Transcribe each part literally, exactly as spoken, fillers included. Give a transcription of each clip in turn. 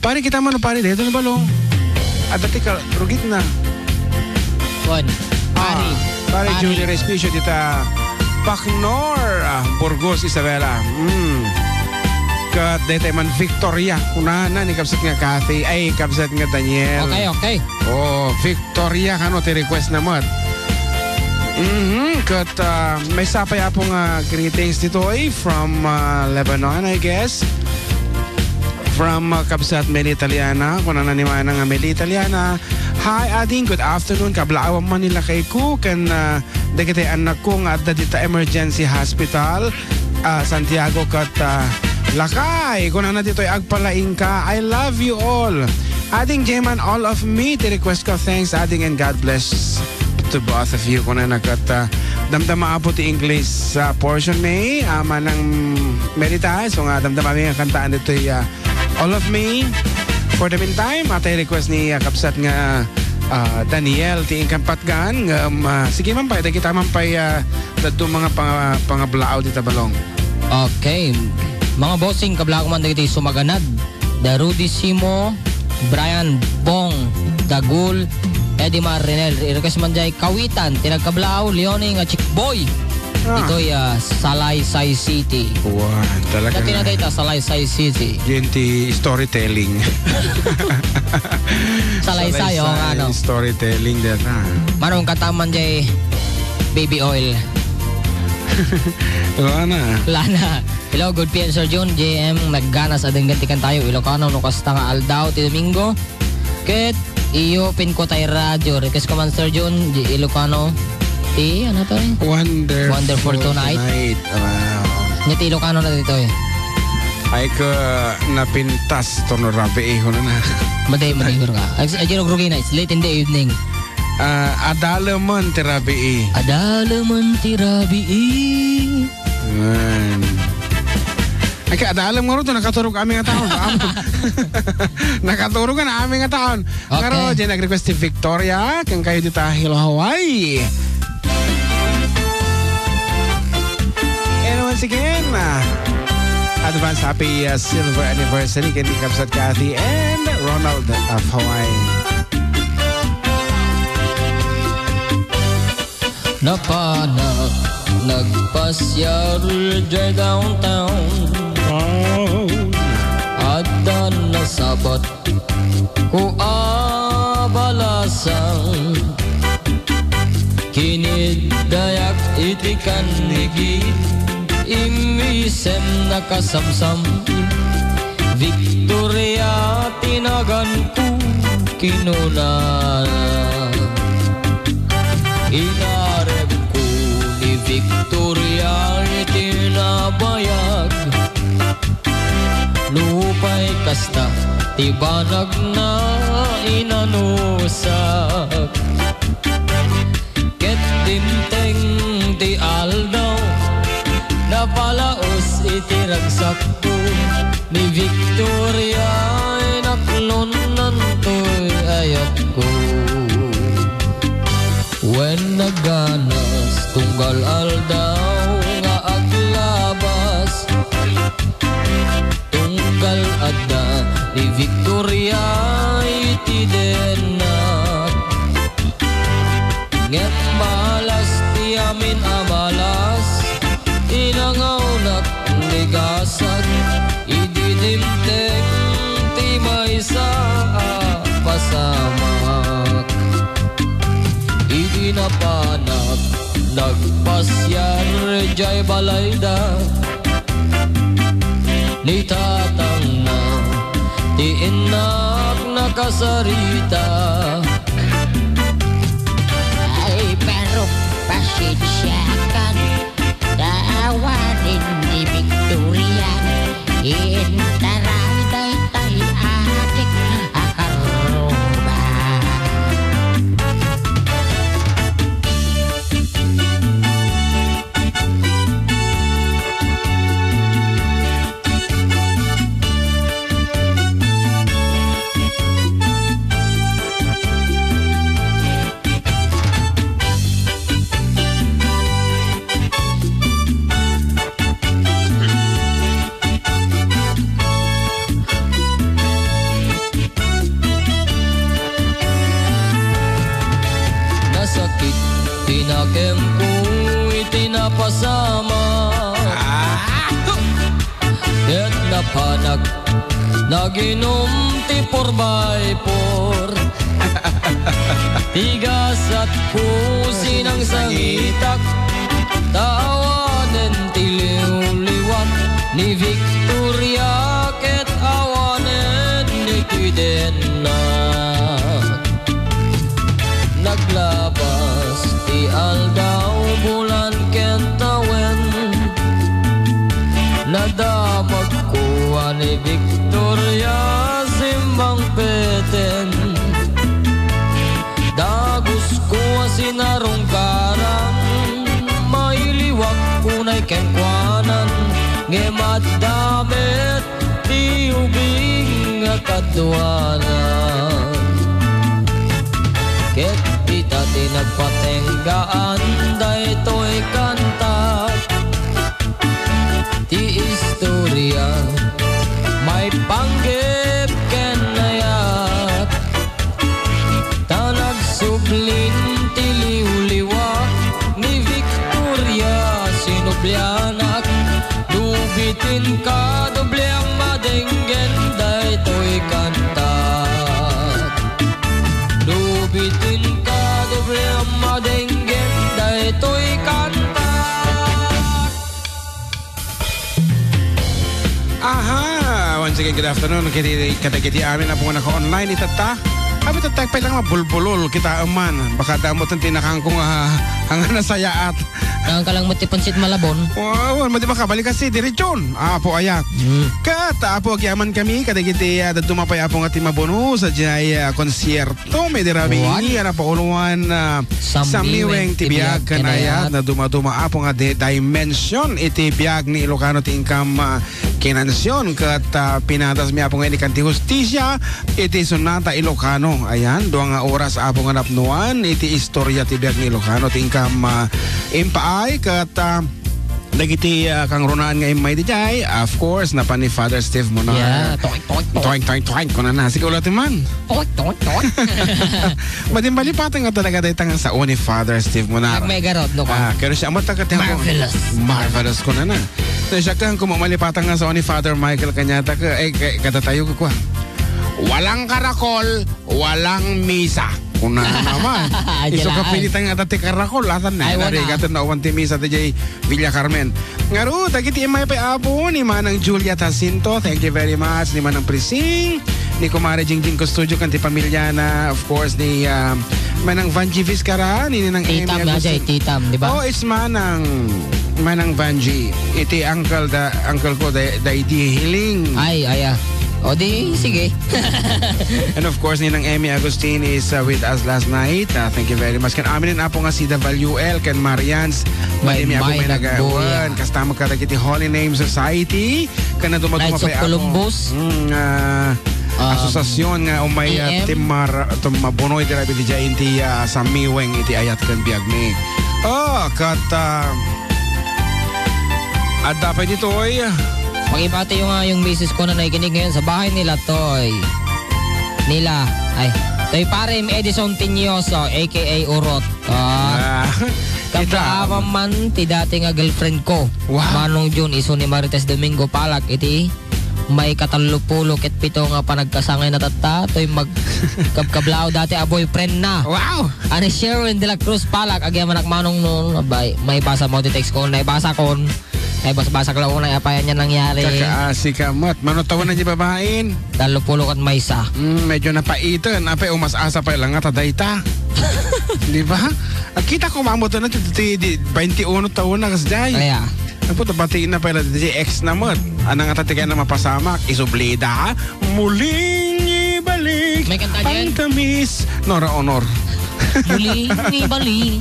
Pare, kita man, pare, dito na balong. Adda ti ka-, rugit na. Bon. Ah, Pare. Pare Pare. Junior Espicio dita Pacnor, ah, Burgos, Isabela. Mm. Ket dayta man Victoria, kunana ni kabsat nga Kathy, ay, kabsat nga Daniel. Okay, okay. Oh, Victoria, kano ti request na met. Mhm, ket, ah, maysa pay, Apo, nga greetings ditoy from, ah, Lebanon, I guess. From, ah, kabsat Melita Liana, kunana ni Manang nga Melita Liana, "Hi, ading, good afternoon. Kablaawan man ni lakayko ken, ah, dagiti annakko nga adda dita emergency hospital, ah, Santiago ket, ah, lakay, kunana ditoy, agpalaingka. I love you all. Ading Jeman, all of me, ti request ko. Thanks, ading, and God bless to both of you." Kunana ket, ah, damdama, Apo, ti English, ah, portion, May, ah, Manang Melita. So nga, damdama mi nga kantaan ditoy, ah, All of Me. For the meantime, atay request ni, ah, kabsat nga, ah, Daniel ti inkan patgan, ngem, ah, sige man pay, dagita man pay, ah, dadduma nga panga-, pangablaaw dita balong. Okay. Mga bossing, kablaaw man dagiti sumaganad. Da Rudy Simo, Brian Bong, Dagul, Eddie Marinel. I-request man jay kawitan, ti nagkablaaw, Leonie nga Chickboy. Ah. Ditoy, ah, Salaysay City. Wan, talaga. Dati na nga. Dayta, Salaysay City. Yan ti storytelling. Salaysay, o, Salaysay, nga, no? Storytelling din, ha? Manong kataman jay baby oil. Wala na. Wala na. Hello, good P M, Sir Jun. J M Nagganas, adinggan ti kantayo, Ilocano, no kasta nga aldaw ti Domingo. Ket iyo, pinkuta ti radyo. Request ko man, Sir Jun, di Ilocano. Ti, ano to, eh? Wonderful Wonderful Tonight. Tonight. Wow. Nya ti Ilocano na dito, eh. Ay, ka napintas to no rabii, eh, kuno na. Maday, maday, ka. Ay, ay, rugi na. It's late in the evening. Ah, adaleman ti rabii. Adaleman ti rabii. Man. Ay, kay adalem nga ruto, nakaturog amin nga taon. Nakaturog nga amin nga taon. Okay. Ngaro, diyan nag-request ti Victoria, kang kayo dita, Hello, Hawaii. And once again, ah, advance happy, ah, silver anniversary kay ni Kabsat Kathy and Ronald of Hawaii. Napanak nagpasiar jay downtown. Adda nasabat ko a balasang. Kiniddayak iti kannigid, immisem nakasamsam. Victoria ti naganko, kinunana. Inaremko ni Victoria iti nabayag. Nupay kasta ti banagna, inanusak. Ket dimteng ti aldaw, napalaos iti ragsakko ni Victoria, inaknonnantoy ayatko. Wen nagganas tunggal aldaw nga aglabas, tunggal adda ni Victoria iti dennak. Ngem malas ti amin a malas, inangawnak ni gasak, idi dimteng ti maysa a pasamak. Idi napanak, nagpasiar jay balayda, ni tatangna, ti innak nakasarita. Ay, pero pasensiakan, ta awanen ni Victoria, intaray daytay adik a karruba. Anak, naginom ti four by four. Ti gasat ko sinangsangitak, ta awanen ti liwliwak ni Victoria ket awanen ni Tidenak. Naglabas ti aldaw, bulan ken tawen. Nadamagko a ni Victoria simmangpeten. Dagusko a sinarungkaran, mailiwak unay kenkuanan, ngem adda met ti ubing a kaduanan. Ket ita ti nagpatenggaan daytoy kanta, ti istoria maipanggep ken ayat. Ta nagsublin ti liwliwa ni Victoria, sinublianak. Dubitin ka, doble ang madenggen daytoy kanta. Dubitin ka, doble ang madenggen daytoy kanta. Aha! Once again, good afternoon. Kiti, kadagiti amin a pun naka-online itatta. Abi tatta, pay lang mabulbulol kita man. Baka damo ti nakangkong, ah, ang nasayaat. Ang kalang mo ti pansit Malabon. Wow, madi makabalik kasi, diretson. Apo, aya. Mm. Ket, Apo, agyaman kami, kadagiti, ah, dadduma pay, Apo, nga ti mabono, sa jay, ah, konsierto. To, may dirabi, What? Ana pa uluan, ah, Sammiweng Sammiweng ti ti biag biag kan ayat, kanayat. Na dumaduma, Apo, nga di-, dimension iti biag ni Ilocano ti inkam, ah, kinansion ket, ah, pinadas mi, Apo, nga inikan ti hustisia iti sonata Ilocano. Ayan, dua nga oras, Apo, nga napnuan iti istorya ti biag ni Ilocano ti inkam, ah, impaay ket, ah, dagiti, ah, kangrunaan nga immay diay, of course, napan ni Father Steve Munar. Yeah, toy, toy, toy. Toy, toy, toy, kunana. Sige, ulaten man. Toy, toy, toy. Madi malipatan nga talaga dayta nga sao ni Father Steve Munar. Nagmegarod, no, ka? Ah, pero siya, amat ka ti Marvelous. Marvelous, kunana. No, siya kang kumo malipatan nga sao ni Father Michael kaniata ka, eh, ka-, kada tayo, kukua. Walang karakol, walang misa. Kuna naman. Ay, Iso diyan, ka ay. Pilitan nga dati karakol, atan na. Ay, wala. Narigat na awan ti misa, ti jay Villa Carmen. Ngarud, dagiti immay pay, Apo, ni Manang Julia Jacinto, thank you very much, ni Manang Prising, ni Kumare Jingjing Custodio, kan ti pamiliana, of course, ni, ah, Manang Vanji Vizcara, ni Ninang Titam Amy na, Agustin. Jay, titam, di ba? Oh, it's Manang, Manang Vanji. Iti uncle da, uncle ko, da, da idi Hiling. Ay, aya. O di, sige. And of course, Ninang Emmy Agustin is, uh, with us last night. Uh, thank you very much. Kan amin, Apo, nga sida Valuel, kan Marians, May, madimi, Apo, may may nagbuya. Nagawan. Kasta magkadagiti Holy Name Society. Kana dumaduma Knights of pay, Apo. Columbus. Mm, uh, Um, asosasyon nga umay, uh, A M. Tim Mar-, tumabunoy dira iti jay inti, uh, Sammiweng iti ayat kan biag mi. Oh, kat, uh, adda pay ditoy. Makibati yung, ah, yung misis ko na nakikinig ngayon sa bahay nila, Toy. Nila, ay, Toy Parim Edison Tinioso, A K A Urot. Ah, Ah, kita. Kabraawan man ti dati nga girlfriend ko. Wow. Manong Jun, isu ni Marites Domingo Palak, iti may katallo pulo ket pito nga panagkasangay na tatta, Toy mag-, kabkablaaw dati a boyfriend na. Wow. Ani Sherwin de la Cruz Palak, agyamanak manong no, abay, may basa mo ti text ko, naibasa kon. Ay, basbasak lang una, apay ania nangyari? Kakaasi ka, Mat. Mano taon na di babaen? Tallo pulo kat maysa. Mm, medyo napaiten. Apay, umas-asa pa lang nga ta dayta. Di ba? Agkita ko, maamo to na, ti, ti, di, twenty-one taon na, kas jay. Kaya? Ang puto, batiin na pala, di ex na, Mat. Anang nga tatigay na mapasamak, isublida, ha? Muling ibalik May kanta ang dyan? Tamis. Nora Honor. Muling ibalik.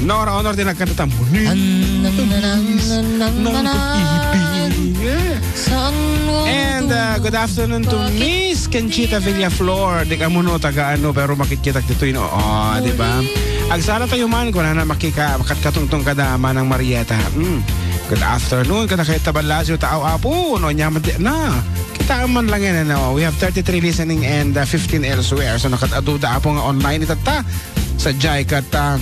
Nora Honor din nagkanta ta, "Muling An-, nan-, nan-, tamis nan-, nan-, ng nan-, pag-ibig." Yeah. Saan mo And, uh, good afternoon to Miss Conchita Villaflor. Di ka muno taga ano, pero makikita dito yun. Oo, di ba? Agsara tayo man, kung ano, makika-, makatkatungtong ka da, Manang Marieta. Mm. Good afternoon, kada kayo tabalasyo, tao apo, no, nyaman di, na. Kita man lang yan, ano. We have thirty-three listening and, uh, fifteen elsewhere. So, nakataduda apo nga online itatta. Sa jay kat, uh,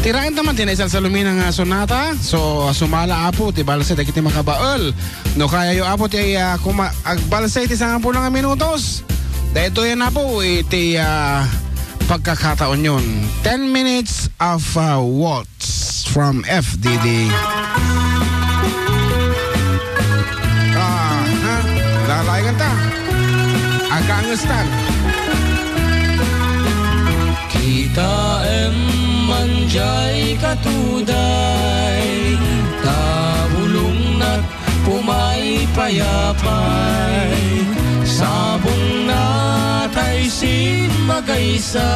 Tiraen ta man ti naisalsalumina nga sonata. So, sumala, Apo, ti balse dagiti makabael. No kayayo, Apo, ti, ah, kuma-, agbalse iti sangapulo nga minutos. Daytoyen, Apo, iti, ah, pagkakataonyon. Ten minutes of, ah, waltz from F D D. Ah, ha? Lalaingan ta. Agangestan. Kitaem man jay katuday, ta bulongnak pumaypayapay. Sabongna tay simmagaysay,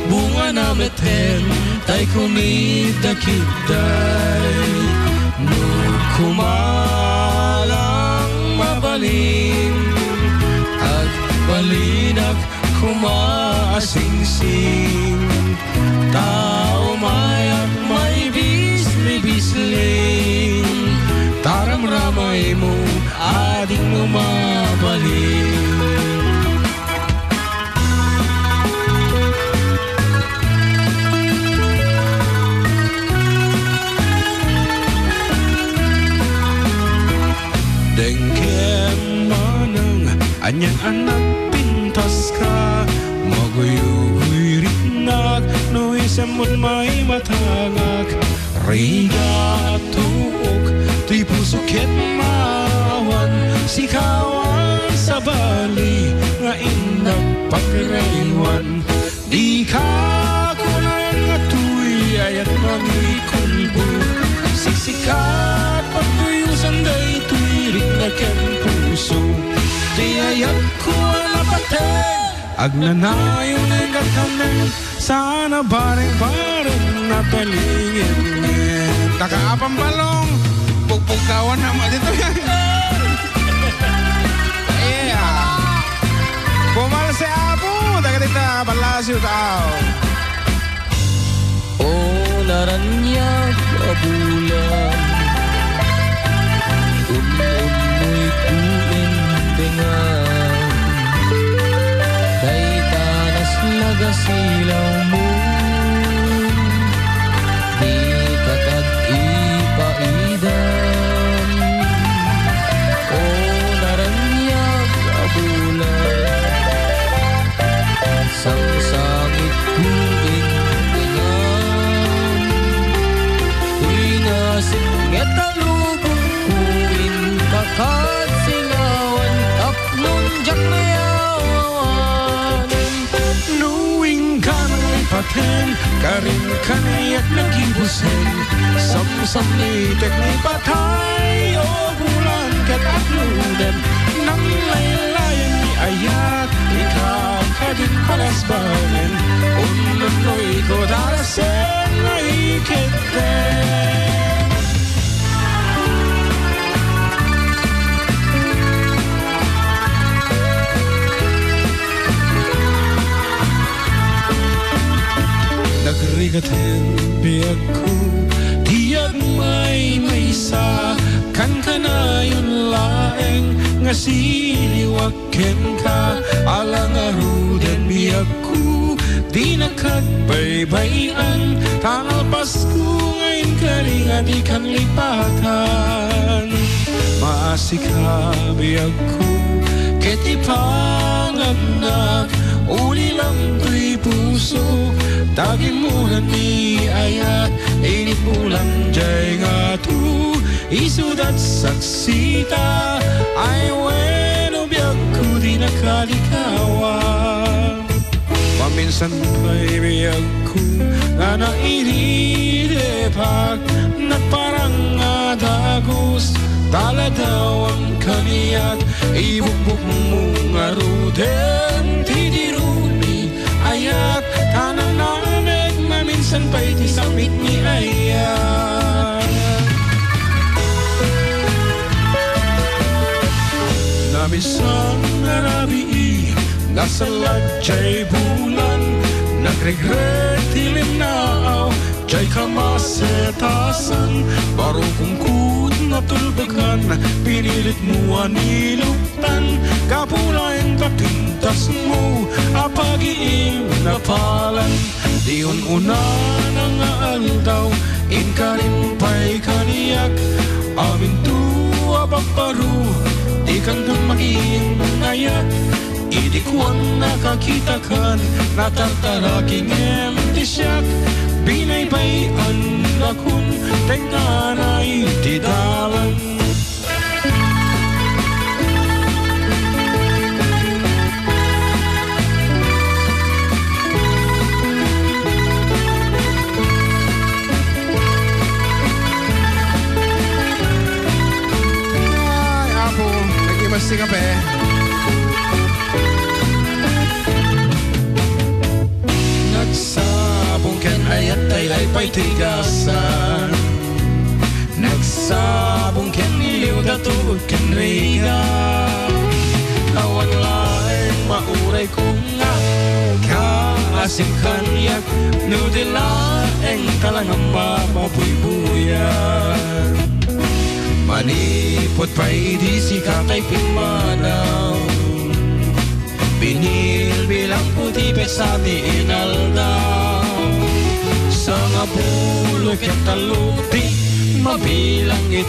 bungana met hen tay kumidakidday. No kumalang mabalin, agbalinak koma a singsing. Tao mayak maibisli-bisling, taramramaymo, adingmo mabalin. Dengkem manang anian a nagpintaska, maguyugoy riknak no isemmod maimatangak. Rigat tuok ti puso ket maawan, sikawan sabali nga innak pagriwan. Dika kunaen nga tuy ayat mangikulbo. Siksikat pagtuyosan daytoy rikna ken puso. Ti ayatko a napateg, agnanayon nga kanen, sana bareng-bareng natalingin. Taka apang balong, pugpugkawan na mo dito yan. Yeah. Bumalse, Apo, dagiti ta, Palacio, tao. O naraniag a bulan, un-unnoyko indengan, dayta naslag a silawmo, dika kad-ipaidan. O naraniag a bulan, sangsangitko indengan. Uy, nasipnget a lubongko inka kad silawan, tapno diak nayawanen. No inka nang ipaten, karin kaniak nagibusen. Samsamnitek ni patay, o bulan ket agluden. Nanglaylayen ni ayat, ika kadin palasbanen. Ununnoyko darasen nga ikette. Nagrigat ti biagko, ti agmaymaysa, kankanayon laeng nga siliwak kenka. Ala ngaruden biagko, dinak agbaybay-an, ta nalpasko nga inkari nga dikan lipatan. Maasika biagko, ket ipangagnak, ulilam toy pusok, ta gimmuran ni ayat, inipulak jay ngato, isudat saksita, ay wenno biagko, dinak kalikawan. Maminsan pay biagko nga nairidepak, nagparang nga dagus, taladawam kaniak, ibukbukmo ngaruden ti dirom ni ayat, ta nanamek maminsan pay ti sammit ni ayat. Namisan nga rabii, nasalat jay bulan, nagregreg ti linnaaw, jay kamasetasan, baro kungkut natulbekan, pinilitmo a niluktan, gapu laeng ta pintasmo a pagiim napalan. Ti un-una, aldaw, inkarin pay kaniak, aminto a babbaro, dikanton makiinnayak. Idi kuan, nakakitakan, natartaraki ngem ti siak, binaybay-annakon, tengngaanay ti dalan. Ay, Apo, nag-imas ti kape. Nagsabong ken ayat tay ay pay ti gasat. Nagsabong ken iliw, dato ken rigat. Awan laeng mauray ko nga kaasim kaniak, no di laeng talangam a mabuybuyan. Manipud pay idi sika tay pimmanaw, binilbilangko ti petsa ti inaldaw. Sangapulo ket tallo ti mabilang iti